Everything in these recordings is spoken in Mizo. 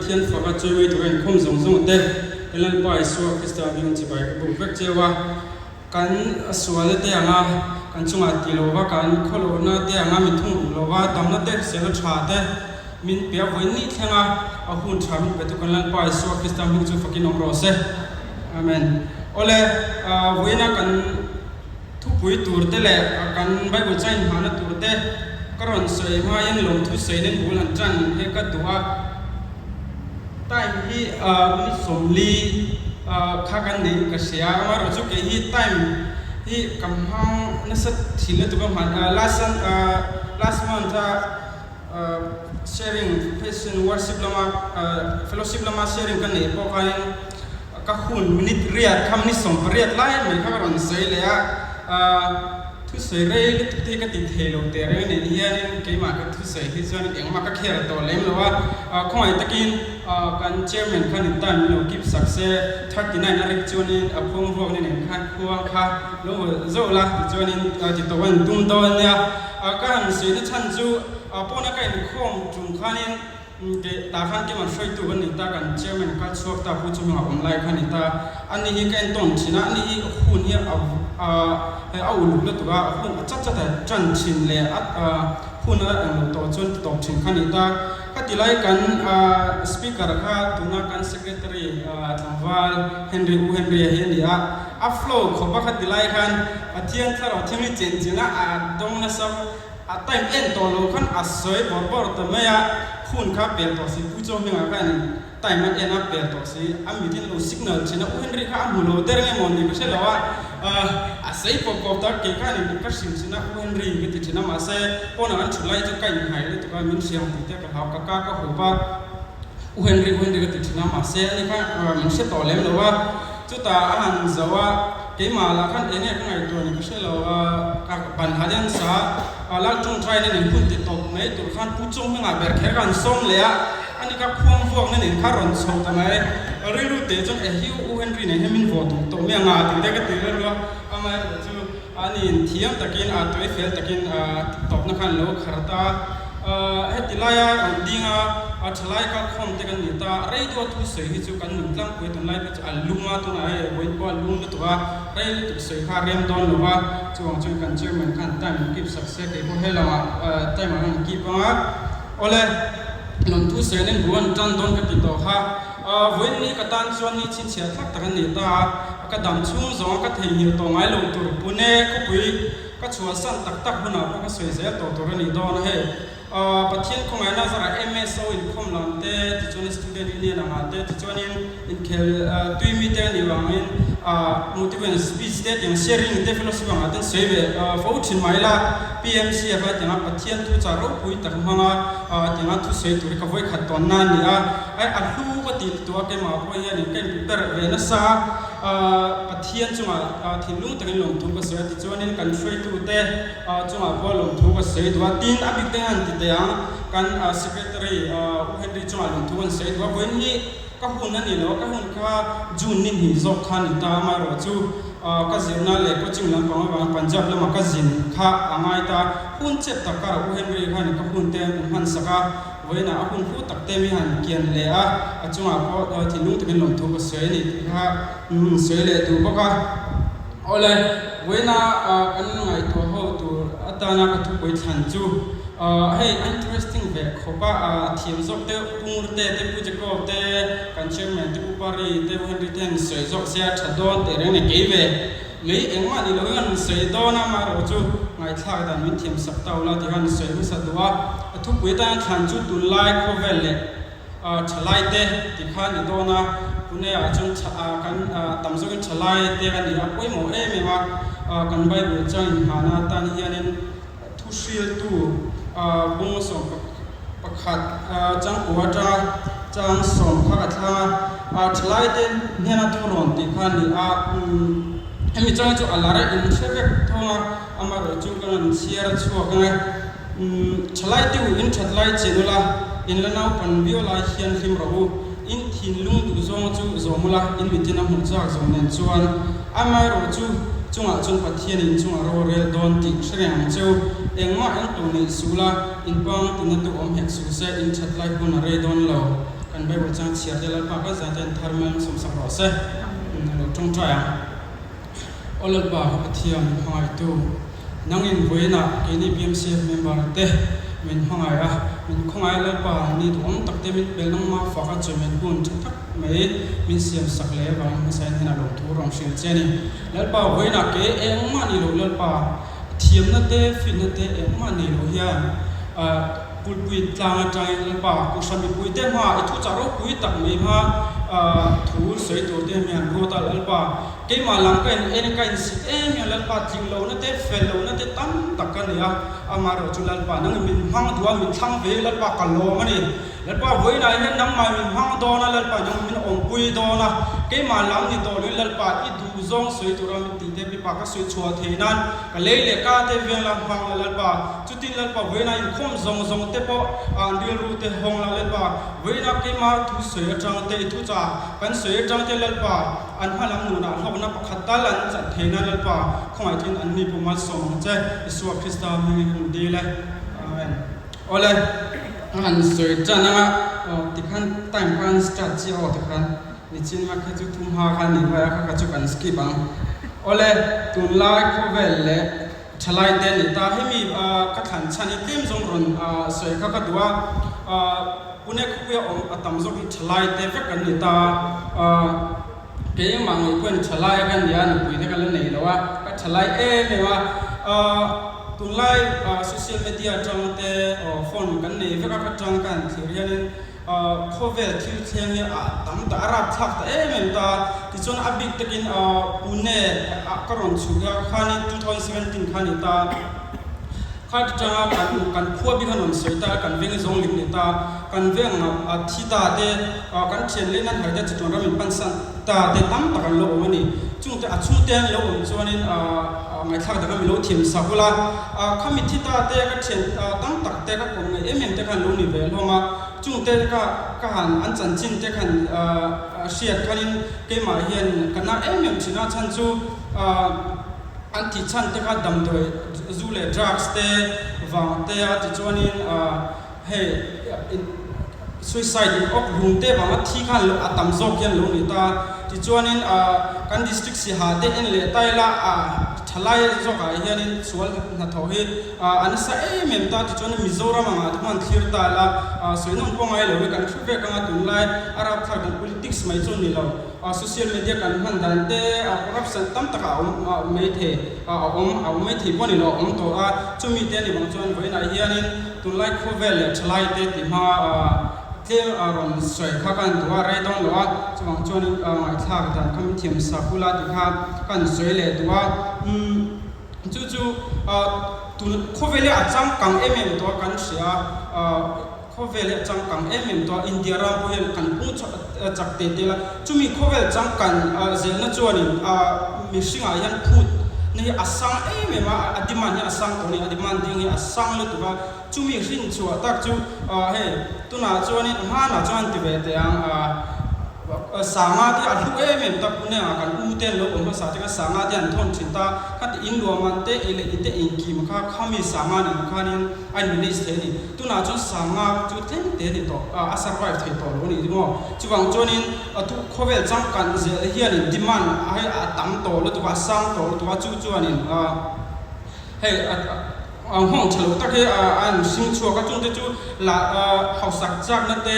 Pathian faka chawimawi tura inkhawm zawng zawng te kan Lalpa Isua Krista hming chibai ka buk vek cheu a. Kan sualna te anga kan chungah ti lo va, kan khawlohna te anga min thungruk lo va, damna te hrisel a tha te min pe a, vawiin ni thleng a a hun tha min pe tu kan Lalpa Isua Krista hming chu fakin awm rawh se. Amen. Awle, vawiina kan. Thupui tur te leh kan Bible chain hmahna tur te ka rawn sawi hmain lawmthu sawiin bul han tan he ka duh a. Time hi minute 40 kha kan nei ka hria a, amaherawhchu kei hi time hi ka hmang nasa thin lutuk a hman last last month a sharing fashion worship lama fellowship lama sharing ka neih pawh khanin ka hun minute riat kha minute 18 lai mai kha ka rawn sawi leh a, thusawi rei lutuk te hi ka ti thei lo teh reng anih hianin keimah ka thusawi hi chuan engmah ka kher tawh lem lo a, khawngaih takin kan chairman khan in time min lo keep sak se 39 a rik chuanin a khuang vuak na nen khan khuang kha lo zawh la tichuanin ti tawh an tum dawn nia. Ka han sawi na chhan chu pawna ka inkhawm tum khanin tah khan keimah hruaitu kan ni ta, kan chairman kal chhuak ta Pu Chumhminga awm lai kha a ni ta. Ani hi ka entawn thin a, ani hi hun hi a uluk lutuk a, hun a chat chat a tan thin leh a hun a englo tawh chuan ti tawp thin kha a ni ta. Khati lai kan speaker kha tuna kan secretary tlangval Henry U Henry-a hi a ni a, a flow khawp a khati lai khan Pathian thlarau thianghlim chenchilh a a dawng nasa a time en tawh lo khan a sawi bawrh bawrh ta mai a, hun kha pel tawh si Pu Chaw hmingah khan time a en a pel tawh si a mitin lo signal thin a U Henry kha a hmu lo der nge maw ni ka hre lo a a sawi pawp pawp ta kei khan in ka hrim thin a U Henry ka ti thin a mahse pawnah an thu lai chu ka inhai lutuk a min hriang tih te ka hlau ka ka ka hup a U Henry U Henry ka ti thin a mahse ani kha min hre tawh lem lo a. Chutah a han zo a, keimah lah khan enge ka ngaihtuah ni ka hre lo a, ka ban ha deuh nasa a, lal tawngtai na nen hun ti tawp mai tur khan Pu Chawng hmingah ber kher ka han sawm leh a, ani ka khuang vuak na nen kha rawn chho ta mai, rilru teh chuan ehiu U Henry nen hian min vawh duh tawh mai anga tih te ka ti rilru a, amaherawh chu ani in thiam takin a tawi fel takin tawpna khan lo khar ta a, heti laia rawn ding a, a thalai kalkhawm te kan ni ta, rei deuha thusawi hi chu kan nun tlangpui tunlai pawh chu a lum a, tunah hei vawiin pawh a lum lutuk a, rei lutuk sawi kha a rem dawn lo va, chuvang chuan kan chairman khan time an keep sak se kei pawh helamah time an rawn keep ang a, awle lawm thusawi an en bu an tan dawn ka ti tawh kha, vawiin ni ka tan chuan ni chhinchhiah thlak tak an ni ta a. Ka dam chhung zawng ka theihnghilh tawh ngai lo tur Pune khawpui ka chhuahsan tak tak hunah pawh ka sawi zel tawh tur a nih dawn a hei. Pathian khawngaihna zarah MSO inkhawm lam te tichuan Student Union angah te tichuanin inkhel tui mite a nih vangin motivation speech te tiang sharing te fellowship angah ten sawi ve fo thin mai ila PMC a kha tianga Pathian thu chah ropui tak hmanga tianga thu sawi tur hi ka vawikhat tawnna a ni a. Ai a hlu ka tih lutuk a keimah pawh hianin ka inprepare ve nasa a, Pathian chungah thinlung takin lawmthu ka sawi a tichuanin kan hruaitute chungah pawh lawmthu ka sawi duh a, tin a bik te hian ti teh ang kan secretary U Henry chungah lawmthu kan sawi duh a, vawiin hi ka hun a ni lo a, ka hun kha June ni hnih zawk kha a ni ta amaherawhchu ka zirna leh coaching lampang avangin Punjab lama ka zin kha a ngai ta, hun chep tak karah U Henry khan ka hun te min hmansak a. Vawiinah a hun hlu tak te mi han kian leh a, a chungah pawh thinlung takin lawmthu ka sawi a ni tih kha sawi leh duh bawk a. Awle, vawiina kan ngaihtuah ho tur atana ka thupui thlan chu hei interesting ve khawp a, a thiam zawk te Pu Ngurte te Pu Jacob te kan chairman te Pu Pari te Pu Henry te han sawi zawk se a tha dawn teh reng a ni kei ve. Mei engmah ni loin an sawi dawn a, amaherawh chu ngaihthlak dan min thiam sak ta ula tih khan sawi hmasa duh a. A thupui atana thlan chu tunlai khawvel leh thalai te tih kha a ni dawn a. Pune ah chuan kan tam zawkin thalai te a ni a pawimawh em em a. Kan Bible chang inhahna atan hianin thu hriltu bung 11 changkua atanga chang sawm kha ka thlang a, thalai te hnena thu rawn tih kha a ni a, hemi chang chu a lar a in hre vek thawng a, amaherawh chu ka rawn chhiar a chhuak ang e. Thalai te u in that lai chen ula, in la naupan viau lai hian hlim rawh u, in thinlung duh zawng chu zawm ula, in mitin a hmuh chak zawng nen chuan amaherawh chu Chungah chuan Pathian in chungah ro rel dawn tih hre reng ang cheu. Engmah eng tur neih suh la, in pang tina tu awm hek suh se, in that lai hun a rei dawn lo. Kan Bible chang chhiar te Lalpa kan zai ten thar mel sawmsak rawh se. A lo tawngtai ang. Aw Lalpa ka Pathian min hmangaihtu, nangin vawiinah keini BMCF member te min hmangaih a, min khawngaih a Lalpa ni duhawm tak te min pel nangmah fak a chawimen hun tha tak mai min siam sak leh avangin hmasain hian a lawmthu rawn hrilh che a ni. Lalpa vawiinah ke engmah ni lo Lalpa thiamna te fitna te engmah nei lo hian Kulpui tlang atangin Lalpa Kohhran mipuite hma i thuchah ropui tak mai hma thu sawi tur te hian ruat a Lalpa keimah lam ka in en ka insit em hian Lalpa tling lohna te fel lohna te tam tak ka nei a, amaherawh chu Lalpa nangin min hmang duh a min thlang ve Lalpa ka lawm a ni. Lalpa vawiinah hian nangmah min hmang dawn a Lalpa nang min awmpui dawn a, keimah lam ni tawh loin Lalpa i duh zawng sawi tura min tih te mipa ka sawi chhuah theih nan ka lei leh ka te veng la hmang la Lalpa. Chutin Lalpa vawiina inkhawm zawng zawng te pawh an rilru te hawng la Lalpa vawiina keima thu sawi atang te i thucha kan sawi atang te Lalpa an hma lam nunah hlawkna pakhat tal an chan thei nan Lalpa khawngaih an ni pawh malsawm ang che Isua Krista hmingin kan dil e Amen. Awle a han sawi tan anga aw tikhan time kha an start chiah aw tikhan nichin ma kha chu thum ha kha ni mai a kha kha chu kan skip ang. Awle tunlai khawvel leh Thalai te ni ta. Hemi ka thlan chhan hi tlem zawng rawn sawi kha ka duh a, Pune khawpuia awm a tam zawk hi thalai te vek an ni ta. Keimah ngei pawhin thalai ka nia, nupui te ka la nei lo a, ka thalai em em a. Tunlai social media atang te phone kan nei vek a, ka tang ka han thlir hianin Khawvel thil thleng hi a tam ta, a rapthlak ta em em ta. Tichuan a bik takin Pune ah ka rawn chhuk a, khanin 2017 kha a ni ta. Kha ti tanga kan kan khua bik a rawn sawi ta, kan veng zawng lim ni ta. Kan veng a thi ta te, kan thian leh nan hai te chatuan ram in pansan ta te tam tak an lo awm a ni. Chungte a chhungte an lo awm chuanin ngaihthlak dang a mi lo thiam sak ula. Khami thi ta te ka thian tam tak te ka kawm ngaih em em te khan lo ni ve hlawm a. Chungte ka ka han an chanchin te khan hriat khanin keimah hian ka na em em thin a. Chhan chu an thih chhan te kha damdawi zu leh drugs te vang te a tichuanin hei suicide in awk hlum te vanga thi khan a tam zawk hian lo ni ta. Tichuanin kan district siha te en leh ta ila thalai zawkah hianin sual hnathawh hi a nasa em em ta. Tichuanin Mizoram angah te khuan thlir ta ila sawi nawm pawh ngai lo hi kan thu vek anga tunlai a rapthlak dan politics mai chu a ni lo. Social media kan hman dan te corruption tam tak a awm mai thei a awm a awm mai thei pawh a ni lo a awm tawh a. Chumi te a ni vang chuan vawiinah hianin Tunlai khawvel leh thalai te ti hma tlem a rawn sawi kha ka han duh a, rei dawn lo a, chuvang chuanin ngaihthlak dan kha min thiam sak ula ti kha ka han sawi leh duh a. Umm chu chu tun khawvel hi a changkang em em tawh a kan hria a, khawvel hi a changkang em em tawh a, India ram pawh hian kan pung chak teh teh la, chumi khawvel changkan zelna chuanin mihringah hian phut na hi a sang em em a, a demand hi a sang tawh a ni, a demanding hi a sang lutuk a, chumi hrin chhuah tak chu hei tunah chuanin hmanah chuan ti ve teh ang sanga te a hlu em em ta pune ah kan u te an lo awm hmasa te kha sanga te an thawn thin ta, khati in luahman te ei leh in te engkim kha khami sanga nen khanin a in manage thei a ni. Tunah chuan sanga chu tlem te ni tawh a, a survive thei tawh lo a nih maw? Chuvang chuanin a tu khawvel changkan zel hianin demand a hei a tam tawh lutuk a, a sang tawh lutuk a, chu chuanin hei a nghawng tha lo tak hi a an hring chhuak a, chungte chu la hausak chakna te,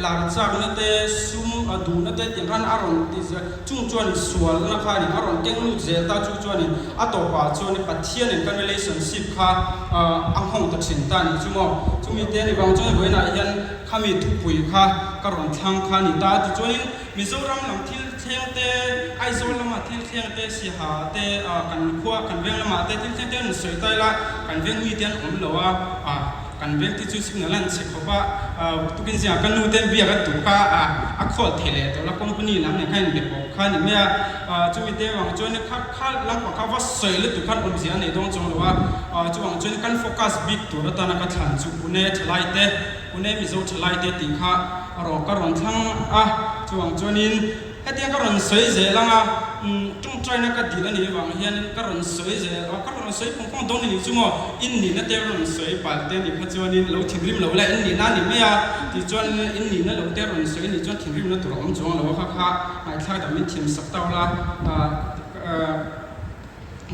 lar chakna te, sum duhna te tiang khan a rawn ti zel. Chung chuanin sualna khanin a rawn keng lut zel ta, chu chuanin a tawpah chuanin Pathianin kan relationship kha a nghawng ta thin ta nih chu maw. Chumi te ni vang chuan vawiinah hian khami thupui kha ka rawn thlang kha a ni ta. Tichuanin Mizoram lam thil thleng te, Aizawl lama thil thleng te, Siaha te, kan khua, kan veng lamah te thil thleng te an sawi ta ila, kan veng mite an awm lo a. Kan veng te chu signal an chhe khawp a, tukin zingah ka nu ten biak a tuk a, a call thei leh tawh la, company lam nen khan inbe pawh kha a ni mai a, chumi te vang chuan kha kha lampang kha va sawi lutuk khan awmzia a nei dawn chuang lo a, chuvang chuan kan focus bik tur atana ka thlan chu Pune thalai te, Pune Mizo thalai te tih kha rawh ka rawn thlang a, chuvang chuanin hetiang ka rawn sawi zel ang a. Tawngtaina ka dil a nih avang hianin ka rawn sawi zel a, ka rawn sawi phawng phawng dawn a nih chu maw? In nihna te rawn sawi palh te nih kha chuanin lo thinrim lo la, in nihna a ni mai a, tichuan in nihna lo te rawn sawi nih chuan thinrimna tur a awm chuang lo a, kha kha ngaihthlak dan min thiam sak tau la,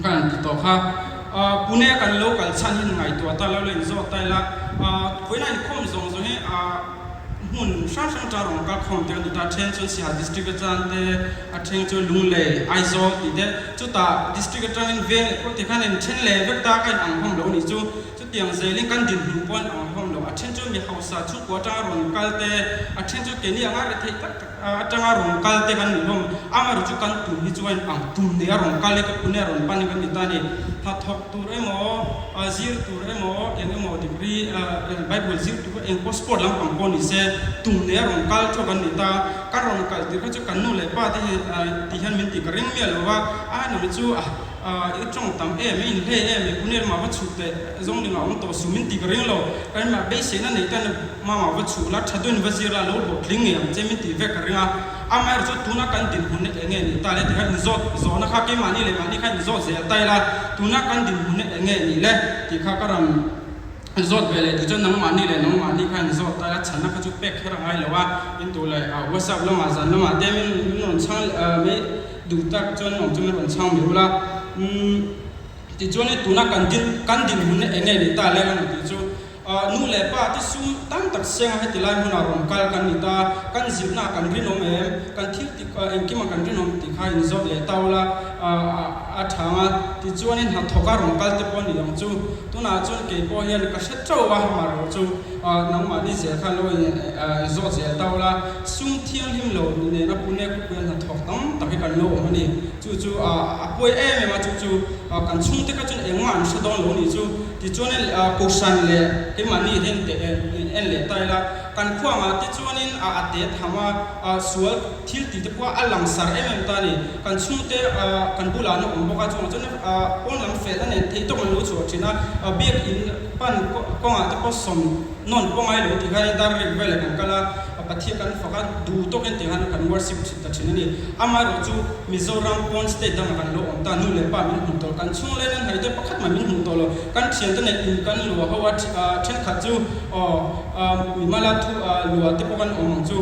ka rawn ti tawh kha. Pune kan lo kal chhan hi ngaihtuah ta lo la inzawt ta ila, vawiin a inkhawm zawng zawng hi hmun hrang hrang atanga rawn kal khawm te a ni ta, then chuan Siaha district atang te, a then chu Lunglei, Aizawl tih te, chutah district atangin veng leh khua tih khan in then leh vek ta ka in ang hlawm lo a nih chu. Chutiang zelin kan dinhmun pawh an ang hlawm lo, a then chu mi hausa chhungkua atanga rawn kal te, a then chu keini anga retheih tak tak atanga rawn kal te kan ni hlawm. Amaherawhchu chu kan tum hi chuan ang tum nei a rawn kal e, ka pune a rawn pan e kan ni ta a ni. Hnathawk tur emaw, zir tur emaw, eng emaw degree, Bible zir tur eng pawh sport lampang pawh ni se, tum nei a rawn kal theuh kan ni ta. Kan rawn kal tir kha chu kan nu leh pa te hi ti hian min ti ka ring miah lo va, a nang chu i tawng tam em, i inhlei em, i pune lamah va chhuh teh zawng dingah awm tawh suh min ti ka ring lo. Kan mah beiseina nei tan mama va chhuh la, tha deuhin va zir la, lo hlawhtling ngei ang che min tih vek ka ring a. Amaherawhchu chu tuna kan dinhmun eng nge nih ta le ti kha inzawt zawhna kha keimahni leh mahni kha inzawt zel ta ila, tuna kan dinhmun eng nge nih le tih kha ka rawn zawt ve leh tih chuan nangmahni leh nangmahni kha inzawt ta ila, chhanna kha chu pek kher a ngai lo a, in duh leh WhatsApp lamah zan lamah te min rawn chhang mai duh tak chuan awm chu min rawn chhang mai ula. Tichuan tuna kan din kan dinhmun eng nge nih ta le ka rawn tih chu. Nu leh pa te sum tam tak sianga heti lai hmunah rawn kal kan ni ta, kan zirna ah kan rinawm em, kan thil tih engkimah kan rinawm tih kha inzawt leh tau la a tha ang a, tichuanin hnathawka rawn kal te pawh a ni ang chu. Tunah chuan kei pawh hian ka hre teuh a, amaherawh chu nangmahni zel khan lo inzawt zel tau la, sum thianghlim lo nena Pune khawpuia hnathawk tam tak hi kan lo awm a ni. Chu chu a pawi em em a, chu chu kan chhungte kha chuan engmah an hre dawn lo a nih chu. Tichuanin Kohhran leh keimahni hian en leh ta ila, kan khuangah te chuanin a te tham a, sual thil tih te pawh a langsar em em ta a ni. Kan chhungte kan bulah an awm bawk a, chuvang chuan pawn lam felna nen theih tawk an lo chhuah thin a, biakin pan kawngah te pawh sawm nawn pawh ngai lo tih khanin dar rik veleh kan kal a, Pathian kan fak a, duh tawkin tih khan kan worship thin ta thin a ni. Amaherawhchu Mizoram pawn state dangah kan lo awm ta, nu leh pa min hmuh tawh, kan chhung len an haite pakhat mah min hmuh tawh lo, kan thiante nen in kan luah ho a, thenkhat chu aw mimala thu luah te pawh kan awm ang chu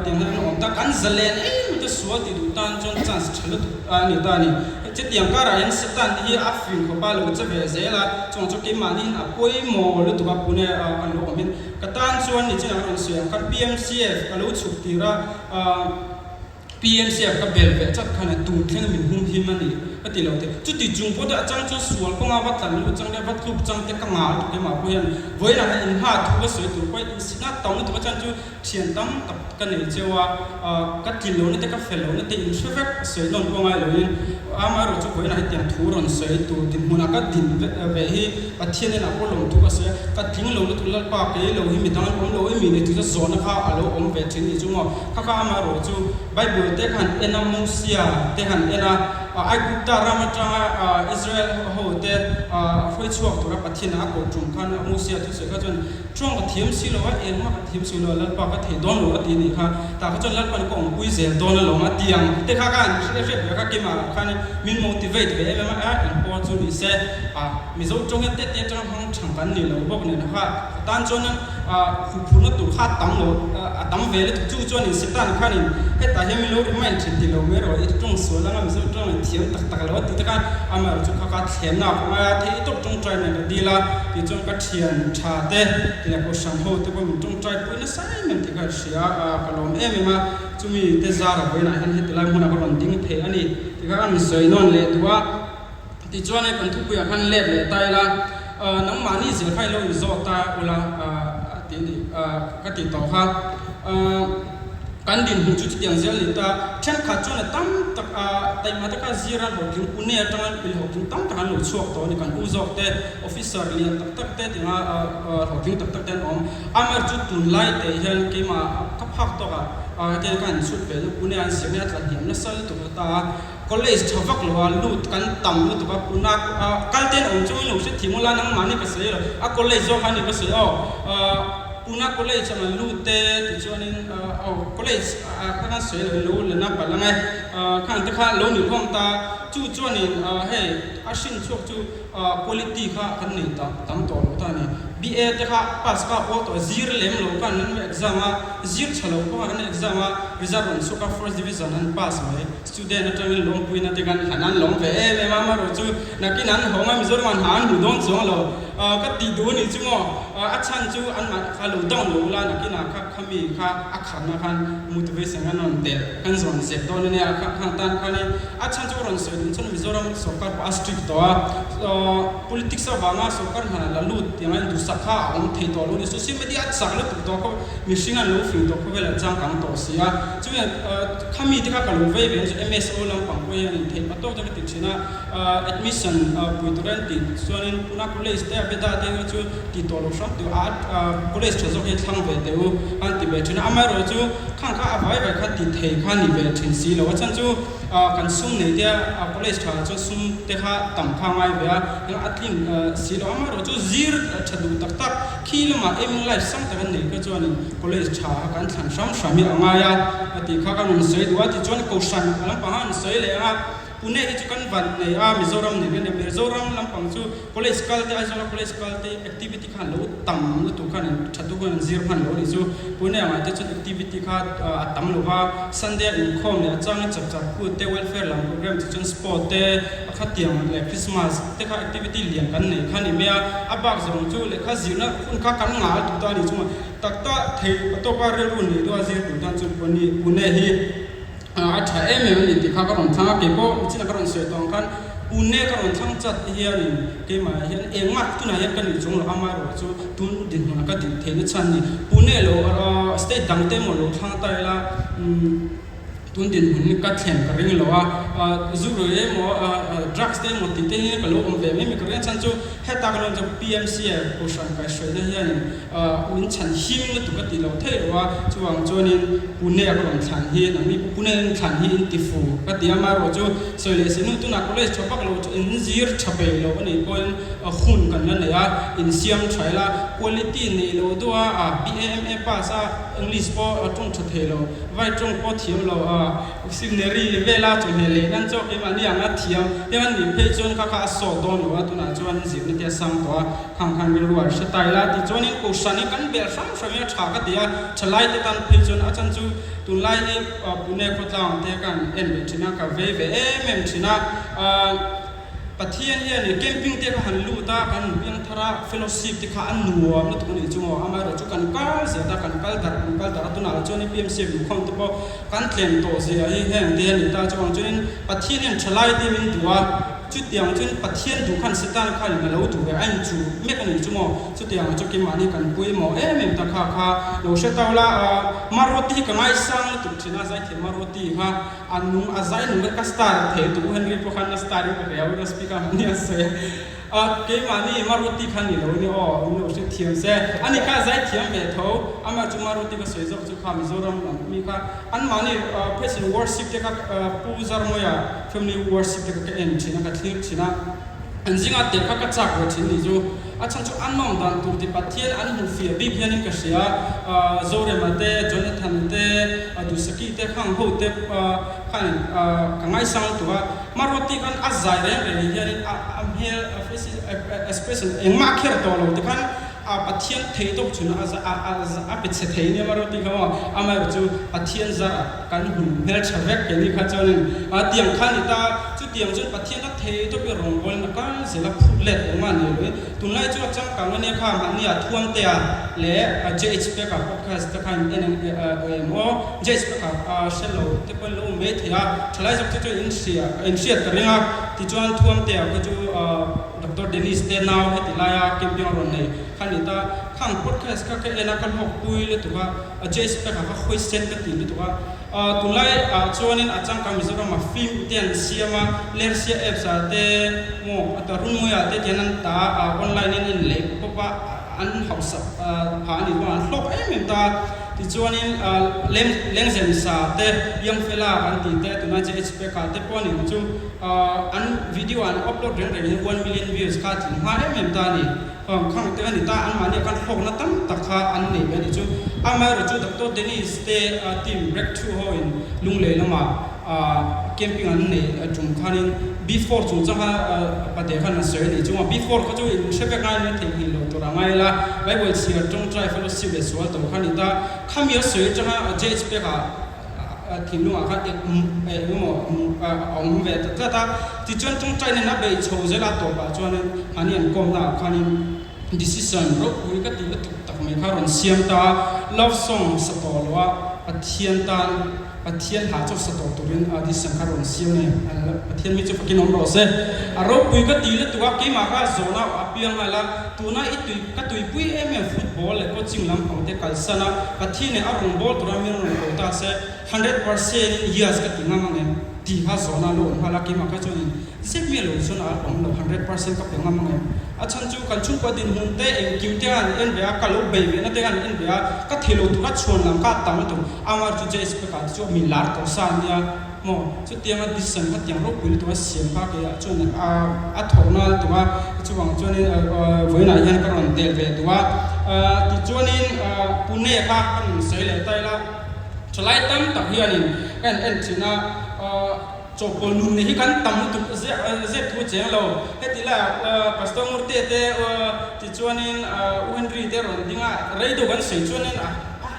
tiang hian an awm ta, kan zalen em te sual tih duh tan chuan chance tha lutuk a ni ta a ni. Chutiang karah hian Satan te hi a fing khawp a, lo che ve zel a, chuvang chu keimahni in a pawimawh lutuk a, Pune kan lo awm hin ka tan chuan nichinah ka rawn sawi ang khan PMCF ka lo chhuk tir a, PMCF ka bel ve chat khan a tur thleng min hum him a ni ka ti lo te. Chuti chung pawh te a chang chuan sual kawnga va tlan luh chang te va tluk chang te ka ngah lutuk emaw pawh hian vawiinah hian in hma thu ka sawi tur pawh in sina tam lutuk a chan chu thian tam tak ka nei cheu a, ka tlin lohna te ka fel lohna te in hre vek sawi nawn pawh ngai loin amaherawh chu vawiinah hetiang thu rawn sawi tur dinhmunah ka din ve hi Pathian inah pawh lawmthu ka sawi a, ka tling lo lutuk Lalpa kei lo hi midang an awm lo emi ni tih chu zawhna kha a lo awm ve thin ni chu maw. Kha kha amaherawh chu Bible te khan en a, Mosia te han en a, Aigupta ram atanga Israel ho te hruai chhuak tura Pathian a koh tum khan Mosia thusawi kha chuan Tawng ka thiam si lo a, engmah ka thiam si lo a, Lalpa ka thei dawn lo a ti a nih kha. Tah kha chuan Lalpa'n ka awmpui zel dawn alawm a ti ang te kha khan hre hriat ve kha keimah khan min motivate ve em em a, a eng pawh chu ni se a Mizo tawng hian tete atanga hmang thang kan ni lo bawk nen kha tan chuan a huphurhna tur kha a tam lo a tam ve lutuk chu chuan in Satan khanin hetah hian min lo remind thin ti lo mai rawh i tawng sual anga Mizo tawng in thiam tak tak lo a ti te khan amaherawhchu kha kha thlemna ka ngai a, thei tawp tawngtai nen ka dil a tichuan ka Thian tha te leh kohhran ho te pawh min tawngtai pui nasa em em tih ka hria a, ka lawm em em a, chumi te zara vawiinah hian heti lai hmunah ka rawn ding thei a ni tih kha ka rawn sawi nawn leh duh a. Tichuan hei kan thupuiah khan let leh ta ila, nangmahni zir kha i lo inzawt ta ula tih ni ka tih tawh kha. Kan dinhmun chu chutiang zel ni ta. Thenkhat chuan a tam tak a taima taka zir a hlawhtling Pune atanga hlawhtling tam tak an lo chhuak tawh a ni. Kan u zawk te, officer lian tak tak te tinga hlawhtling tak tak te an awm. Amar chu tunlai teh hian keimah ka phak tawk a hetiang ka han chhut ve na Pune an zirna a tla hniam nasa lutuk a ta a. College tha vak lo a lut kan tam lutuk a Pune a kal te an awm chungin lo hrethiam ula nangmahni ka sawi lo. A college zawk a ni ka sawi aw. Pune College a an lut te tichuanin aw college ah kha khan sawi lo in lo la na palh ang e. Khang te kha lo ni hlawm ta. Chu chuanin hei a hrin chhuak chu quality kha kan nei ta tam tawh lo ta a ni. BA te kha pass kha aw tawh zir lem lo khan an exam a, zir tha lo pawh an exam a, result rawn chhuak a first division an pass mai. Student atangin lawmpuina te kan han an lawm ve em em a, amaherawh chu nakin an hawng a, Mizoram an ha an hmu dawn chuang lo. Ka tih duh a nih chu maw, a chhan chu anmah kha lo down lo ula nakinah kha khami kha a kharna khan motivation an rawn telh kan zawn zep dawn a nia, kha khang tan khanin a chhan chu ka rawn sawi dun chuan Mizoram sorkar pawh a strict tawh a, politics avanga sorkar hna la lut tiang a induhsak kha a awm thei tawh lo a ni, social media a chak lutuk tawh a, mihring an lo fing tawh khawvel an changkang tawh si a, chumi Khami te kha ka lo vei ve chu MSO lampang pawh hian in theih patawk te ka ti thin a, admission pui tur a tih chuanin Pune College te Abeda te hi chu ti tawh lo hram tih a college tha zawk hi thlang ve teh u an ti ve thin a, amaherawh chu khang kha a vai vai kha ti thei kha ni ve thin si lo a chhan chu kan sum nei te a college tha chuan sum te kha tam kha a ngai ve a, a tlin si lo amaherawh chu zir tha duh tak tak khi lamah aiming life sang tak an nei kha chuanin College tha kha kan thlan hram hram hi a ngai a, a tih kha ka rawn sawi duh a, tichuan Kohhran lampang a rawn sawi leh ang a, Pune hi chu kan van nei a, Mizoram nen kan nia, Mizoram lampang chu college kal te, Aizawla college kal te activity kha an lo tam lutuk khan an tha tuk an zir hman lo a nih chu, Pune angah te chuan activity kha a tam lo va, Sunday a inkhawm leh a changa chap char kut te, welfare lam program te chuan sport te, a khatiang leh Christmas te kha activity lian kan nei kha a ni mai a, a bak zawng chu lehkha zirna hun kha kan ngal duh ta a nih chungah. Tak tak thei a tawp a rilru nei deuh a zir tur tan chuan Pune Pune hi a tha em em a ni tih kha ka rawn thlang a, kei pawh nichina ka rawn sawi tawh ang khan Pune ka rawn thlang chat hianin keimah hian engmah tunah hian ka nih chung lo amaherawh chu tun dinhmunah ka din theihna chhan a ni. Pune lo state dang te emaw lo thlang ta ila umm. Tun dinhmun ka thlen ka ring lo a, zu rui emaw drugs te emaw tih te hi ka lo awm ve mai mai ka ring a chhan chu heta ka lo awm chu PMC a Kohhran kaihhruaina hianin min chhan him lutuk a tih loh theih loh a, chuvang chuanin Pune a ka rawn thlan hi nangni pawh Pune in thlan hi in ti fu ka ti a, amaherawh chu sawi leh si hnu tunah college tha vak lo chu in zir tha peih lo a nih pawhin hun kan la nei a, insiam tha ila quality neih loh deuh a BAMA pass a English pawh a tawng tha thei lo. Vai tawng pawh thiam lo a, Seminary vela chawhmeh leh nan chawk em ani ang a thiam heng an nih phei chuan kha kha a sawt dawn lo a, tunah chuan zirna te a sang tawh a, khang khan rilru a hre tai la ti chuanin Kohhran hi kan belh hrang hrang hi a tha ka ti a, thalai te tan phei chuan a chan chu tunlai hi Pune khawtlang te ka han en ve thin a, ka vei ve em em thin a. Pathian hian i camping te kha han lut a, kan inpiang thar a, fellowship te kha a nuam lutuk a nih chu maw, amaherawh chu kan kal zet a, kan kal darh kan kal darh a, tunah chuan i PMC luhkhawm te pawh kan tlem tawh zia hi heng te a ni ta chuvang chuanin Pathian hian thalai te min duh a, chutiang chuan Pathian duh khan Satan khan a lo duh ve a inchuh mek a nih chu maw, chutiang chu keimahni kan pawimawh em em ta kha kha lo hre tau la, Maroti hi ka ngaisang lutuk thin a, zaithiam Maroti kha. A nung a zai nung ka star thei tu Henry pawh khan a star in ka hria u speaker hman hi a sawi a keimahni Maruti kha ni lo ni aw min lo hre thiam se ani kha a zai thiam ve tho amah chu Maruti ka sawi zawk chu kha Mizoram lam mi kha anmahni President worship te kha Pu Zarmawia family worship te kha ka en thin a ka thlir thin a an zingah tel kha ka chak ve thin ni chu a chhan chu a nawm dan tur ti Pathian an hmuh fiah bik hianin ka hria Zorema te Jonathan te Dusaki te khang ho te khan ka ngaisang lutuk a Maruati khan a zai reng reng ah hianin a hmel expression engmah a kher tawh lo ti khan A Pathian thei tawk chhun a a pe chhe thei nia marawh tih kha maw amaherawh chu Pathian zar ah kan hun hmeltha vek ke ni kha chuanin a tiang kha ni ta chutiang chuan Pathian a thei tawp i rawngbawlin a kal zel a phut let engmah ni lo i tunlai chu a changkang ania kha mahni ah Thuamte ah leh JH Peka podcast te khan en ang em aw JH Peka hre lo te pawhin lo awm mai thei a thalai zawk te chu in hria in hriat ka ring a tichuan Thuamte ah kha chu Doctor Dennis te nau heti laia camping a rawn nei kha ni ta. Khang podcast kha ka en a, ka hlawk pui lutuk a, a Jace pekah kha hawi sen ka ti lutuk a. Tunlai ah chuanin a changkang Mizoram ah film te an siam a, Lersia apps ah te maw a Runmui ah te tian an ta a, online in an lei pawp a, an hausak phah a nih chuan an hlawk em em ta. Tichuanin lengzem sa te, Young Fella kan tih te, tuna JH Peka te pawh a nih ang chu an video an upload reng rengin 1 million views kha a tling hma em em ta a ni. Khang te a ni ta, anmahni ah khan hlawkna tam tak kha an nei ve a nih chu. Amaherawhchu chu Doctor Dennis te team Breakthrough ho in Lunglei lamah camping an neih tum khanin B-four chungchang kha pate khan a sawi a nih chu. B-four kha chu in hre vek ngaiin a theihnghilh loh tur a ngai la, Bible chhiar tawngtai fellowship leh sual to kha a ni ta. Khami a sawi atanga JH Peka thinlungah khan eng emaw a awm ve ta tlat a, tichuan tawngtai nen a beih chho zel a tawpah chuanin mahni an kawmnaah khanin decision ropui ka tih lutuk tak mai kha rawn siam ta a, love song sa tawh lo a Pathian tan Pathian hla chawp sa tawh turin decision kha rawn siam a ni. Pathian mi chu fakin awm rawh se. A ropui ka tih lutuk a, keimah kha zawhna a piang nghal a, tuna i tui ka tuipui em em football leh coaching lampang te kalsan a, Pathian leh a rawn bawl tura min rawn ko ta se, 100% in yes ka ti ngam ang em? Tih kha zawhna a lo awm nghal a, keimah kha chuanin zep miah lo chuan a awm lo, 100% ka pe ngam ang em? A chhan chu kan chhungkua dinhmun te engkim te khan en ve a, ka lo bei ve na te khan en ve a, ka thei lo tura chhuan lam kha a tam lutuk, amah chu JS pekah te chu mi lar tawh sa a nia maw, chutianga decision kha tiang ropui lutuk a siam kha keiah chuan a a thawh nal lutuk a, chuvang chuanin vawiinah hian ka rawn tel ve duh a, tichuanin Pune kha ka rawn sawi leh ta ila. Thalai tam tak hianin ka en en thin a, chawhpawlh nun hi kan tam lutuk zep thu cheng lo. Heti laiah Pastor Ngurte te tichuanin U Henry te rawn ding a, rei deuh kan sawi chuanin a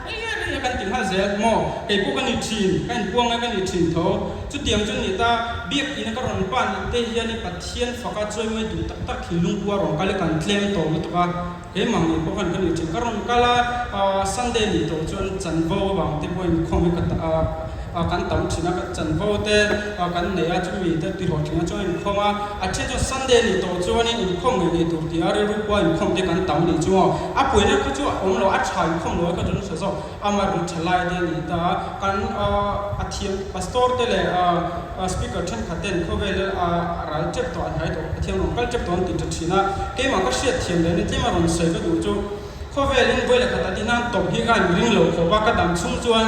rei a rei a kan ti nghal zel maw? Kei pawh ka ni thin, ka inpuang a ka ni thin tho. Chutiang chu ni ta, biakina ka rawn pan te hianin Pathian faka chawimawi duh tak tak thinlung pua rawn kal hi kan tlem tawh lutuk a. Keimah ngei pawh khan ka ni thin. Ka rawn kal a, Sunday nih tawh chuan chanvo avang te pawhin khawm hi ka kan tam thin a, chanvo te kan nei a, chumi te tihlawhtling a chuan inkhawm a, a then chuan Sunday nih tawh chuanin inkhawm ngei ngei tur tia rilru pawha inkhawm te kan tam nih chu aw. A puina kha chu a awm lo, a tha inkhawm lo a kha chu an hre zawk. Amah ru tha lai te a ni ta a, kan a thiam pastor te leh speaker thenkhat ten khawvel a ral tep tawh a hnai tawh Pathian rawn kal tep tawh an ti ta thin a, keimah ka hriat thiam leh ni tlema rawn sawi ka duh chu khawvel in vawi leh khat a ti nan tawp hi khan ring lo khawp a, ka dam chhung chuan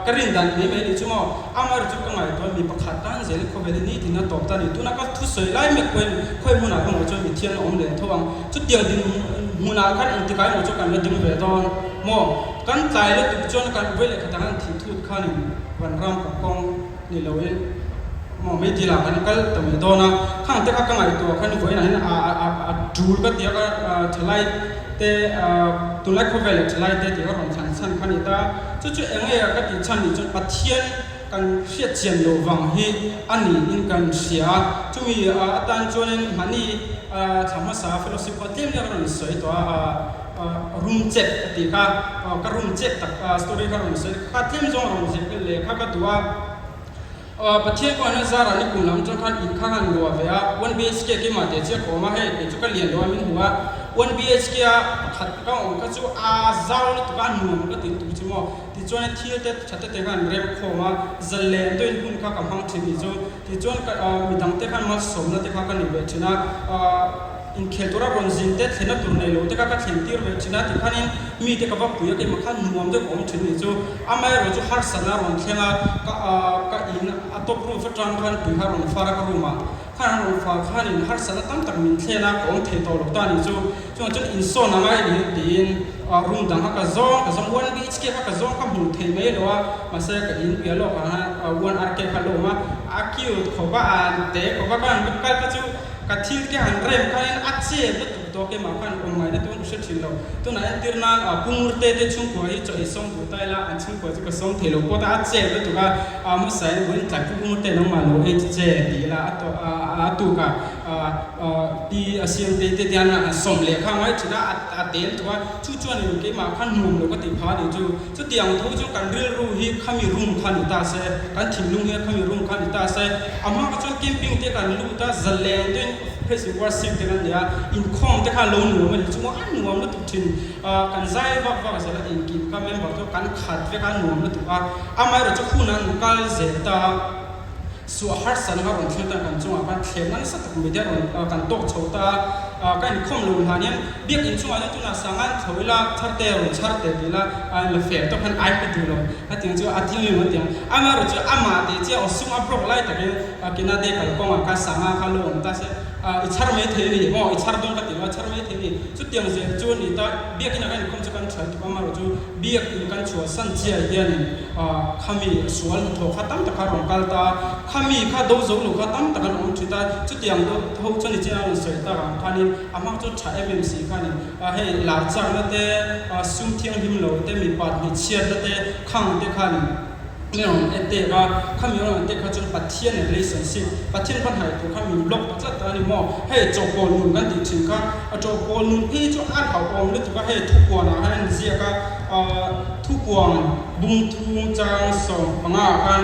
ka rin dan mai mai a nih chu maw, amah ru chu ka ngaihtuah mi pakhat tan zel in khawvel hi nitin a tawp ta a ni, tuna ka thusawi lai mek pawhin khawi hmunah emaw chuan mithian a awm leh tho ang, chutiang din hmunah khan engtikah emaw chu kan la ding ve dawn. Maw? Kan tlai lutuk chuan kan vawi leh khatah khan thih thut khanin vanram ka kawng ni loin maw meidil ah kan kal ta mai dawn a, khang te kha ka ngaihtuah khan vawiinah hian a a a tul ka ti a ka thalai te tunlai khawvel leh thalai te tih ka rawn thlan chhan kha ni ta, chu chu eng nge ka tih chhan nih chuan Pathian kan hriat chian loh vang hi a niin kan hria a, chumi atan chuanin mahni thla hmasa fellowship kha tlem tlem a rawn sawi tawh a. Room chep ka tih kha ka room chep tak story kha rawn sawi kha tlem zawng rawn zir belh leh kha ka duh a Pathian pawh an zar ah nikum lam atang khan in kha han luah ve a 1 BHK keimah teh chiah ka awm a hei kei chu ka lian lo a min hmu a 1 BHK a pakhat ka awm kha chu a zau lutuk a a nuam ka ti lutuk chu maw tichuan thil te tha te te khan rem khawm a zalen deuhin hun kha ka hmang thin nih chu tichuan midang te khan malsawmna te kha ka nei ve thin a. Inkhel tura rawn zin te thlenna tur nei lo te kha ka thlen tir ve thin a ti khanin mi te ka va pui a keimah khan nuam deuh ka awm thin nih chu. Amaherawh chu harsatna a rawn thleng a, ka ka in a top roof atang khan tui kha a rawn far a ka room ah khan a rawn far khanin harsatna tam tak min thlen a ka awm thei tawh lo ta nih chu. Chuvang chuan insawn a ngai nih tiin room dang kha ka zawng ka zawng one BHK kha ka zawng ka hmuh thei mai lo a mahse ka in piah lawk ah khan one RK kha a lo awm a, a cute khawp a an te khawp a ka han kal kha chu Ka thil te han rem khanin a che lutuk tawh keimah khan awm ngaihna tun ka hre thin lo. Tunah entir nan Pu Ngurte te chhungkua hi chaw ei sawm duh ta ila an chhungkua chu ka sawm thei lo pawt a, a che lutuk a, hmasa in vawiin tlai Pu Ngurte nangmah lo ei chu che ti ila a tawh a tuk a pi a siam te te hian an sawm leh kha ngai thin a, a te lutuk a, chu chuan in keimah khan nuam lo ka tih phah a nih chu. Chutiang tho chu kan rilru hi khami room kha ni ta se, kan thinlung hi khami room kha ni ta se, a hma kha chuan camping te kan lut a, zalen te praise and worship te kan nei a, inkhawm te kha lo nuam a ni chu maw, a nuam lutuk thin, kan zai vak vak zel a, engkim kha member chu kan khat vek a, a nuam lutuk a, amaherawhchu hun an kal zel ta a. Suah harsatna kha rawn thleng ta kan chungah khan thlemna nasa tak mai te rawn kan tawk chho ta a, ka inkhawm lo hlan hian biakinn chungah hian tunah sangan tho ila chhar te rawn chhar teh tih ila a la fel tawk khan ai pe duh lo a tiang chu a thing emaw tiang amaherawhchu chu amah teh chiah aw sum a block lai takin Kinade kalkawngah khan sanga kha lo awm ta se i chhar mai thei a ni maw i chhar dawn ka ti lo a chhar mai thei a ni chutiang zel chu a ni ta biakinah kan inkhawm chu kan tha lutuk amaherawhchu biakin kan chhuahsan chiah hianin Khami sual hnathawh kha tam tak a rawn kal ta a, khami kha do zo lo kha tam tak an awm thut a, chutiang do ho chuan i chin a rawn sawi tak ang khanin a hmang chu tha em em si khanin hei lar chakna te, sum thianghlim lo te, mipa hmeichhiatna te khang te khanin min rawn en tek a, khami rawn en tek kha chuan Pathian relationship, Pathian va hnaih tur kha min block ta tlat ta a ni maw? Hei chawhpawl nun kan tih thin kha, chawhpawl nun phei chu a hlauhawm lutuk a, hei thupuanah khan a inziak a, Thupuang bung thung chang 15 ah khan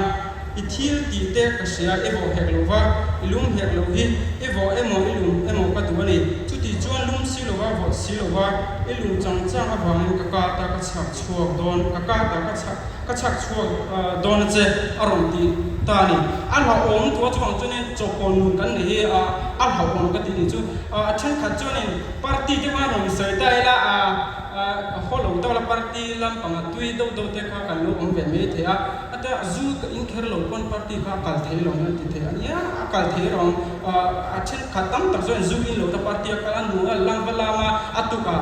i thil tih te ka hria, i vawh hek lo va, i lum hek lo hi, i vawh emaw i lum emaw ka duh a ni. Chuti chuan lum si lo va, vawh si lo va, i lum chang chang avangin ka ka ta ka chhak chhuak dawn, ka ka ta ka chhak ka chhak chhuak dawn a che a rawn ti ta a ni. A hlauhawm thu a chuvang chuanin chawkawn nun kan nei hi a hlauhawm ka tih ni chu. A thenkhat chuanin party te khan rawn sawi ta ila a. A haw lo deuh la party lampanga tui deuh deuh te kha kan lo awm ve mai thei a, a tia zu ka in kher lo pawn party kha a kal thei lo ang ti thei a nia, a kal thei lo ang a thenkhat tam tak chuan zu in lo ta party a kal a nu a lam va lam a, a tukah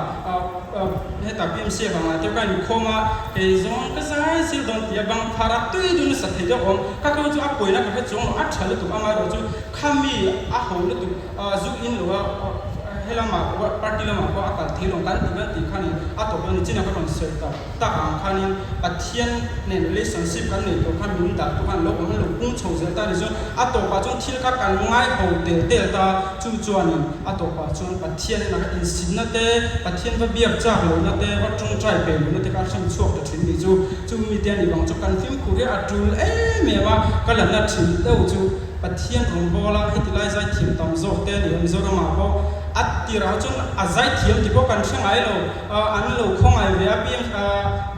hetah PMC avangah te ka inkhawm a, kei zawng ka zai zir dawn ti a bang phar a tui dun nasa thei deuh awm, ka kal chu a pawina ka hre chuang lo a tha lutuk amaherawhchu khami a ho lutuk. Zu in lo a, helamah pawh party lamah pawh a kal thei lo kan ti kan tih khanin a tawp a ni chin a ka rawn sawi tak tak ang khanin Pathian nen relationship kan neih tawh khan min dah tu khan lo awm lo pung chho zel ta a ni chuan a tawpah chuan thil kha kan ngai ho tel tel ta chu chuanin a tawpah chuan Pathian ena ka insinna te Pathian va biak chak lohna te va tawngtai pe lohna te kha a hrim chhuak ta thin ni chu chu mite a nih vang chu kan fimkhur hi a tul em em a ka la na thin deuh chu. Pathian rawngbâwl a, heti lai zaithiam tam zawk te a ni a, Mizoramah pawh a tirah chuan a zaithiam ti pawh kan hre ngai lo, an lo khawngaih ve a, PM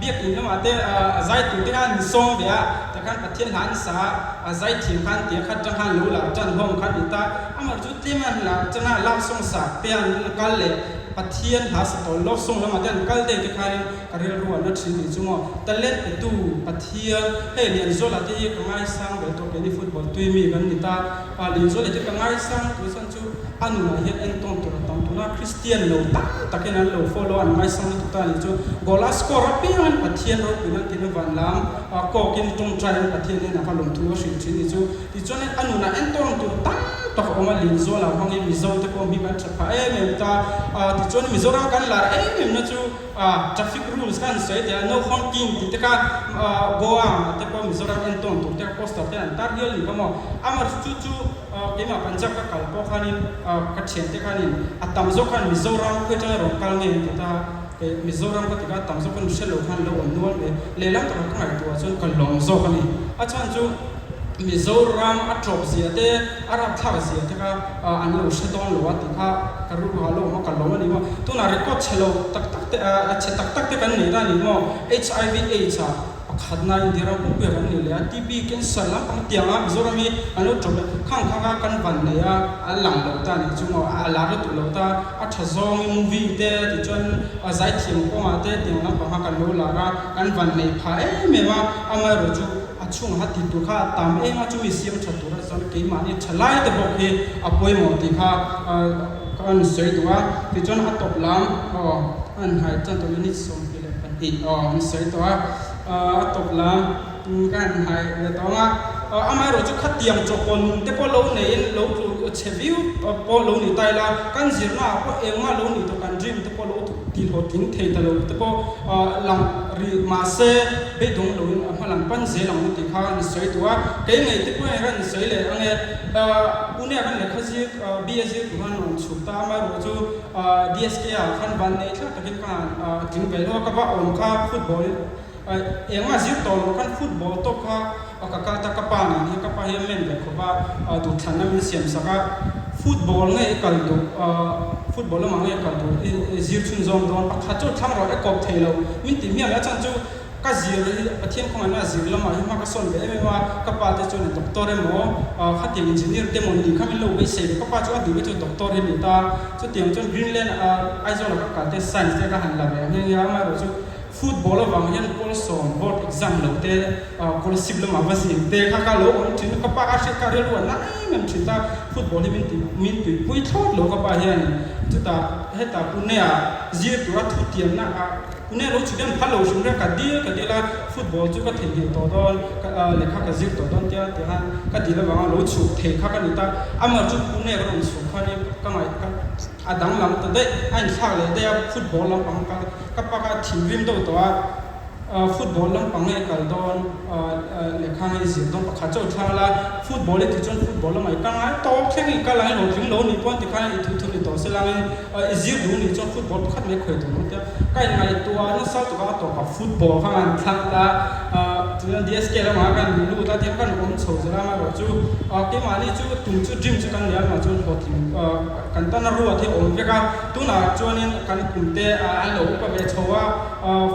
biakinn lamah te a zai tur te khan an sawm ve a, tikhan Pathian hla an sa a, a zaithiam khan tia khat tang khan lo lar tan hlawm kha a ni ta, amah chu tlem an lar tan a, love song sa te an kal leh Pathian hla sa tawh love song lamah te an kal daih te khanin Ka rilru a na thin nih chu maw? Talent petu Pathian, hei Lianzuala te hi ka ngaisang ve tawh keini football tui mi kan ni ta. Lianzuala te ka ngaisang tui chuan chu a nunah hian entawn tur a tam tuna Christian lo tam takin an lo follow a an ngaisang lutuk ta nih chu goal a score apiangin Pathian ropuina an tina van lam kawkin tawngtaiin Pathian hnenah kha lawmthu a hrilh thin nih chu. Tichuan a nunah entawn tur tam tak a awm a, Lianzuala hmangin Mizo te pawh hming an that phah em em ta. Tichuan Mizoram kan lar em em na chu A traffic rules kha an sawi teh a, no honking tih te kha Goa ang te pawh Mizoram entawn tur te kha poster te an tar hial ni kha maw. Amah chu chu keimah Punjab ka kal pawh khanin ka thiante khanin a tam zawk khan Mizoram khawi atanga rawn kal nge an ti ta a, Mizoram ka ti kha a tam zawk khan hre lo khan lo awm nual mai. Lehlam takah ka ngaihtuah chuan ka lawm zawk a ni. A chhan chu Mizoram a tawp zia te, a rapthlak zia te kha an lo hre dawn lo a tih kha ka rilru ah lo awm a, ka lawm a ni maw. Tunah record chhe lo tak tak te, a chhe tak tak te kan nei ta a ni maw. HIV AIDS ah pakhatna India ram pumpuia kan nei leh a, TB, cancer lampang tiang a Mizoram hi an lo tawp leh khang khang a kan van nei a, a lang lo ta a nih chu maw, a lar lutuk lo ta, a tha zawngin movie te tichuan zaithiam kawngah te tiang lampang kha kan lo lar a, kan van nei phah em em a, amaherawhchu A chhungah ti tur kha a tam eng a, chumi siam tha tura chuan keimahni tha lai te bawk hi a pawimawh tih kha ka rawn sawi duh a. Tichuan a tawp lam aw a han hai chuan tawh minute 22 aw an sawi tawh a, a tawp lam ka han hai leh tawh ang a. Amaherawh chu khatiang chawkawn nun te pawh lo neiin lo tlu chhe viau pawh lo ni ta ila, kan zirna ah pawh engmah lo ni tawh kan dream te pawh lo tihlawhtling thei ta lo te pawh lang rih mahse, Beidawng loin a hma lam pan zel ang tih kha an sawi duh a, kei ngei te pawh hian an sawi leh ang e. Pune ah khan lehkha zir BA zir tur khan rawn chhuk ta a, amaherawh chu DSK ah khan van nei thlak takin ka han tling ve lo a, ka va awm kha football engmah zir tawh loh khan football tawp kha ka kal ta, ka pa nen hian ka pa hi a men ve khawp a, duhthlanna min siam sak a, football nge i kal duh football lamah nge i kal duh i zir chhunzawm dawn pakhat chu thlang rawh e kawp thei lo min tih hmiah leh a chhan chu. Ka zir hi Pathian khawngaihna a zir lamah hi hma ka sawn ve em em a, ka pa te chuan doctor emaw khatiang engineer te emaw ni kha min lo beisei ve, ka pa chu a duh ve chu doctor hi a ni ta, chutiang chuan Greenland ah Aizawl ah ka kal te science te ka han la ve ang nghe nghe a, amaherawh chu football avang hian Pawlsawm board exam lo te scholarship lamah va zin te kha ka lo awm thin a, ka pa ka hriat kha rilru a na em em thin ta, football hi min ti min tuipui thlawt lo ka pa hian chutah hetah Pune ah zir tura thutiamna ah Pune lo chhuk hian phal lo hrim reng ka dil ka dil a, football chu ka theihnghilh tawh dawn, ka lehkha ka zir tawh dawn tia ti khan ka dil avanga lo chhuk thei kha ka ni ta. Amah chu Pune ka rawn chhuk khan in ka ngaih ka a danglam ta daih, a inthlak leh daih a, football lampang ka ka pak a thinrim deuh tawh a. Football lampang nge kal dawn, lehkha nge i zir dawn pakhat chauh thlang la, football i tih chuan football lamah i kal ngai tawp thleng i kal ang i hlawhtling lo nih pawh tikhan i thu thu ni tawh se langin i zir duh nih chuan football pakhat mai khawi tur ang tia ka inngaihtuah nasa tuk a, a tawpah football kha kan thlang ta a, chuan DSK lamah kan lut a tiang kan awm chho zel a, amaherawh chu keimahni chu tum chu dream chu kan nei a, amah chuan hlawhtling kan tana ruat hi a awm vek a, tunah chuanin kan kum te an lo upa ve chho a.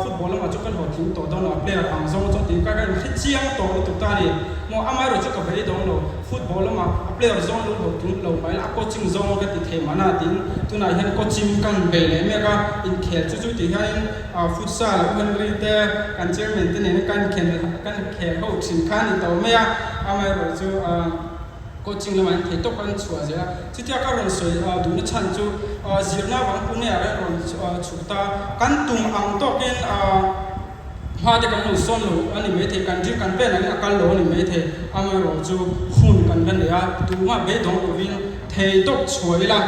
Football lamah chu kan hlawhtling tawh dawn lo a, player ang zawng chuan tih ka ka inhre chiang tawh lutuk ta a ni. Maw amaherawh chu ka vei dawn lo, football lamah a player zawng lo hlawhtling lo mai la, a coaching zawng ka ti thei mahna tiin tunah hian coaching ka han bei leh mek a, inkhel chu chu tih hianin futsal a Henry te kan chairman te nen kan inkhel kan inkhel ho thin kha a ni tawh mai a, amaherawh chu. Coaching lamah in thei tawk an chhuah zel a, chutia ka rawn sawi duhna chhan chu zirna avang Pune ah hian rawn chhuk ta, kan tum ang tawkin hma te kan lo sawn lo a ni maithei, kan dream kan plan angin a kal lo a ni maithei, amaherawh chu hun kan la nei a, tumah beidawng lovin thei tawk chhuah ila.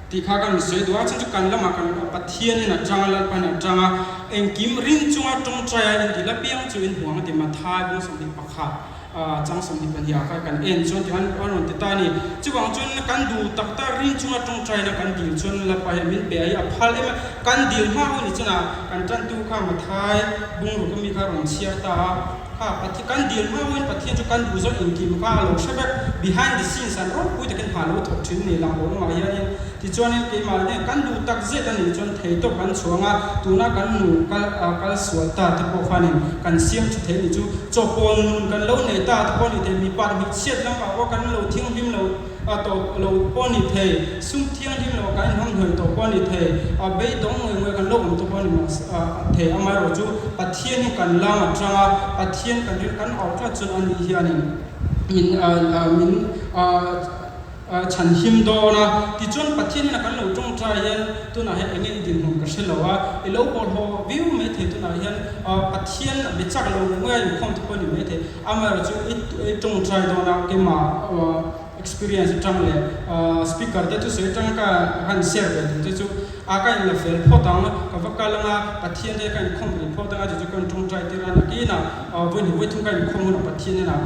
Tih kha kan sawi duh a, chhan chu kan lamah kan Pathianin a tang a, Lalpain a tang a, engkim rin chunga tawngtai a inti la piang chu in hmuang a ti Mathai bung 21 chang 22 ah kha kan en chuan tih an rawn ti ta a ni. Chuvang chuan kan duh tak tak rin chunga tawngtaina kan dil chuan Lalpa hian min pe a hi a phal em a, kan dil hma hun ni chuan kan tantu kha Mathai bungruk ami kha rawn chhiar ta a, Kha Pathian kan dil hma huin Pathian chu kan duh zawk engkim kha a lo hre vek, behind the scenes an ropui takin hna lo thawk thin ni lang lo lamah hianin tichuanin keimah nen kan duh tak zet a nih chuan thei tawp kan chhuang a, tuna kan nu kal kal sual ta te pawh khanin kan siam tha thei nih chu chawpawl nun kan lo nei ta te pawh a ni thei, mipa hmeichhiat lampah pawh kan lo thinghlim lo. A tawp lo pawh a ni thei, sum thianghlim lo kan inhawng hnuai tawh pawh a ni thei, a beidawng ngawih ngawih kan lo awm tawh pawh a ni mah thei. Amaherawh chu Pathian hi kan lam atang a, Pathian kan rin kan auh tlat chuan ani hianin min min chhanhim dawn a. Tichuan Pathian hian a kan lo tawngtai hian tunah hian enge i dinhmun ka hre lo a, i lo bawlhhlawh viau mai thei tunah hian Pathian a be chak lo ngawih ngawih a inkhawm te pawh a ni mai thei. Amaherawh chu i tawngtai dawn a, keimah experience atang leh speaker te thusawi atang ka han share ve duh te chu a ka inla fel phawt ang, ka va kal anga Pathian te ka inkhawm rih phawt anga tichu ka intawngtai tir a, nakinah vawi hnih vawi thum ka inkhawm hunah Pathian hnenah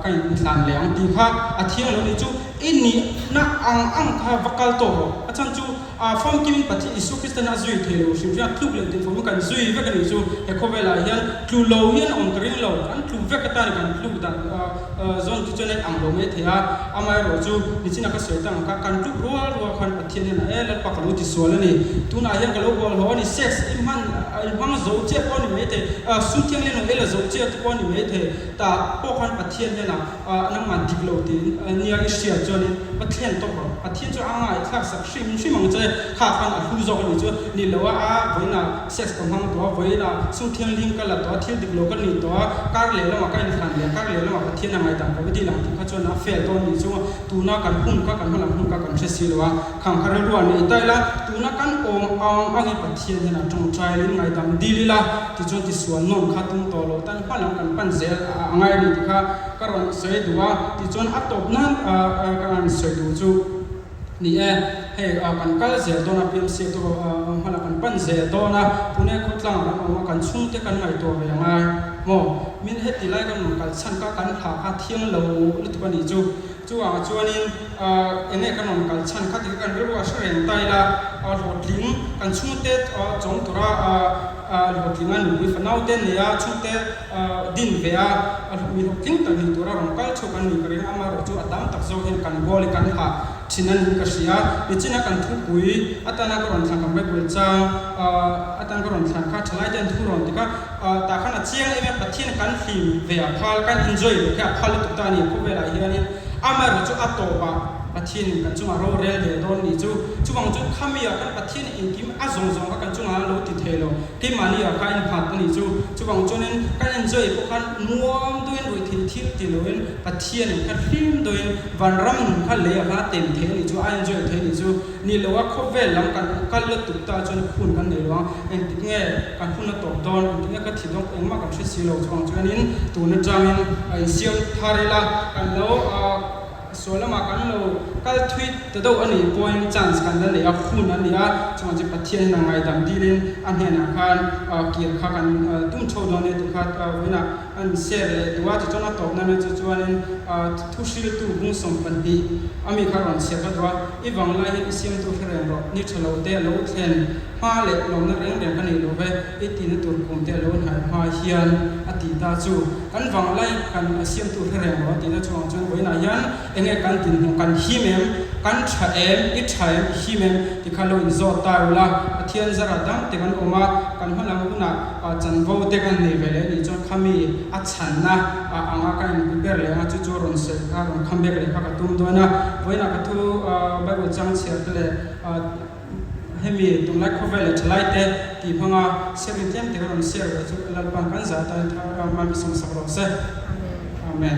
ka inhlan leh ang tih kha a thiang lo nih chu i nihna ang ang kha va kal tawh rawh. A chhan chu A famkimin Pathian Isua Krista hian a zui thei lo hrim hrim a, tluk leh tih fawmin kan zui vek a nih chu. He khawvelah hian tlu lo hian awm ka ring lo, kan tlu vek atan kan tluk dan zawn chu chuan a ang lo mai thei a. Amaherawh chu nichina ka sawi tak ang kha, kan tluk rual rual khan Pathian hian e Lalpa ka lo ti sual a ni, tunah hian ka lo bawlhhlawh a ni, sex i hman i hmang zo chiah pawh a ni mai thei, sum thianghlim lo ei la zo chiah te pawh a ni mai thei, tah pawh khan Pathian hian a Nangmah dik lo tiin nia i hriat chuanin Pathian tawk rawh. Pathian chu a ngaihthlak sak hrim hrim ang che. Kha khan a hlu zawk a nih chu. Ni lo a, a vawiinah sex ka hmang tawh a, vawiinah sum thianghlim ka la tawh a, thil dik lo ka ni tawh a, kar leh lamah ka inhlan leh a, kar leh lamah Pathian a ngaihdam ka va dil ang tih kha chuan a fail dawn nih chu. Tuna kan hun kha kan hmalam hun kha kan hre si lo a, khang kha rilru a nei ta ila, tuna kan awm ang angin Pathian hian a tawngtailin ngaihdam dil ila, tichuan tisual nawn kha tum tawh lo tan hmalam kan pan zel a ngai a ni tih kha ka rawn sawi duh a, tichuan a tawp nan ka rawn sawi duh chu ni e, hei kan kal zel dawn a, PMC te hmalam kan pan zel dawn a, Pune khawtlang ah kan awm a, kan chhungte kan ngaihtuah ve a ngai maw? Min heti lai kan rawn kal chhan kha kan thla kha thiang lo lutuk a nih chu, chuvangah chuanin eng nge kan rawn kal chhan kha tih kha kan rilru a hre reng ta ila, hlawhtling kan chhungte chawm tura hlawhtlinga nupui fanaute nei a, chhungte din ve a, mi hlawhtling tak ni tura rawn kal chhuak an nih ka ring a, amaherawhchu a tam tak zawk hian kan goal hi kan hah. Thin a niin ka hria. Nichina kan thupui atana ka rawn thlan kan Bible chang atana ka rawn thlan kha thalai te an thu rawn tik a, tah khan a chiang em em Pathian kan hlim ve a phal, kan enjoy ve khi a phal lutuk ta a ni khawvelah hianin amaherawh chu a tawpah Pathianin kan chungah rorel ve dawn nih chu. Chuvang chuan khami ah khan Pathian engkim a zawng zawng kha kan chungah a lo ti thei lo. Keimahni ah kha a innghat a nih chu. Chuvang chuanin kan enjoy pawh khan nuam deuhin ruih thei thil ti loin Pathianin kha hlim deuhin Vanram nun kha lei a hla tem thei a nih chu, a enjoy thei a nih chu. Ni lo a khawvel lam kan kal la tuk ta chuan hun kan nei lo ang. Engtik nge kan hun a tawp dawn, engtik nge ka thi dawn engmah kan hre si lo chuang chuanin tun atangin a insiam thar ila kan lo sual lamah kan lo kal thui ta deuh a nih pawhin chance kan la nei a, hun a ni a, chuvang chu Pathian hian a ngaidam dilin a hnenah khan kir kha kan tum tho dawn nia tih kha vawiinah An share leh duh a, tichuan a tawpna mai chu chuanin thu hriltu bungsawm 2 a mi kha rawn chhiar ka duh a, i vang lai hian i siamtu hre reng rawh, ni tha lo te a lo thlen hma leh lawmna reng reng ka nei lo ve, i tihna tur kum te a lo hnai hma hian a ti ta chu. Kan vang lai kan siamtu hre reng rawh a tihna chuvang chuan vawiinah hian enge kan dinhmun kan him em, kan tha em, i tha em, i him em tikha lo inzawt ta ula, Pathian zara dang te kan awm a, kan hmalam hunah Chanvo te kan nei ve leh anih chuan khami a chhanna anga ka in prepare leh anga chu chu rawn sawi kha rawn come back leh kha ka tum dawn a. Vawiinah ka thu Bible chang chhiar te leh hemi tunlai khawvel leh thalai te tih hmanga sharing tlem te ka rawn share ve chu Lalpa'n kan zah atan thar mami sawmsak rawh se.